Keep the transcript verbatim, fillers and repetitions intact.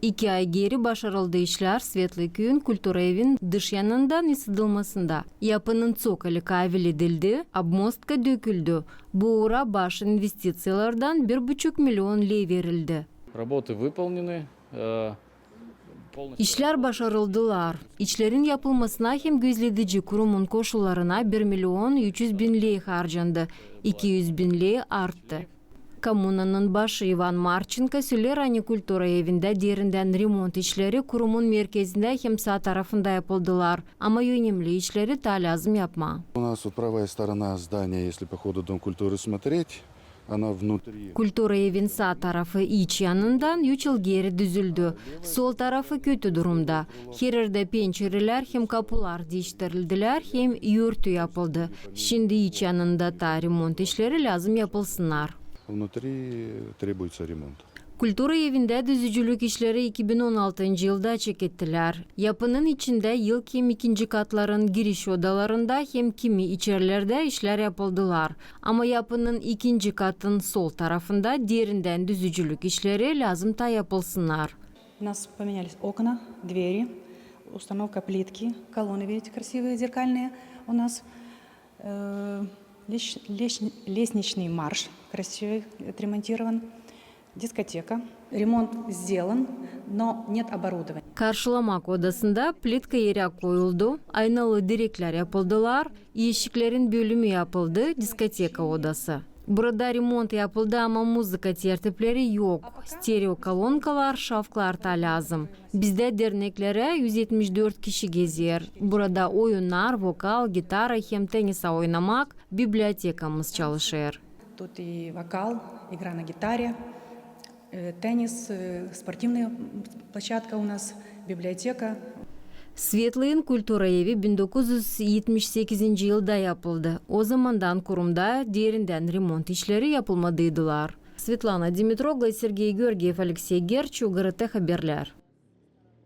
İki ay geeri başarıldı işlär Svetlıy küüyün kultura evin dış yanından ısıdılmasında. Yapının tsokoli kaaviledildi, obmostka döküldü. Bu uura baş investiţiyalardan bir buçuk milion ley verildi. Работы выполнены. Э, полностью. İşlär başarıldılar. İşlerin yapılmasına hem gözledici kurumun koşullarına bir milion üç üz bin ley harcandı, iki üz bin ley arttı. Komunanın başı İvan Marçenko söleer, ani kultura evindä derindän remont işleri kurumun merkezindä hem saa tarafında yapıldılar, ama önemli işleri taa lääzım yapmaa. У нас вот правая сторона здания, если по ходу Дом культуры смотреть, она внутри. Kultura evin saa tarafı iç yanından üç yıl geeri düzüldü. Sol tarafı kötü durumda. Her erdä pençerelär hem kapular diiştirildilär hem örtü yapıldı. Şindi iç yanında taa remont işleri lääzım yapılsınnar. Внутри требуется ремонт. Kultura evindä düzücülük işleri iki bin on altıncı yılda çekettilär. Yapının içindä ilk hem ikinci katların giriş odalarında hem kimi içerilerdä işlär yapıldılar. Ama yapının ikinci katın sol tarafında derindän düzücülük işleri lääzım taa yapılsınnar. У нас поменялись окна, двери, установка плитки, колонны, видите, красивые, зеркальные у нас. Э, леш-, леш-, лестничный марш красивый, отремонтирован. Дискотека. Ремонт сделан, но нет оборудования. Karşılamak odasında plitka erä koyuldu, aynalı direklär yapıldılar, eşiklerin bölümü yapıldı, diskoteka odası. Burada remont yapıldı, ama muzıka tertipleri yok. Stereo kolonkalar, şafklar taa lääzım. Bizdä derneklerä üz etmiş dört kişi gezer. Burada oyunnar, vokal, gitara hem tenisa oynamak, bibliotekamız çalışêr. Тут и вокал, игра на гитаре, э, теннис, э, спортивная площадка у нас, библиотека. Svetlıyın kultura evi bin dokuz üz etmiş sekizinci yılda yapıldı. O zamandan kurumda derindän remont işleri yapılmadıydılar. Svetlana Dimitroglu, Sergey Georgiev, Aleksey Gerçu, GRT Haberlär.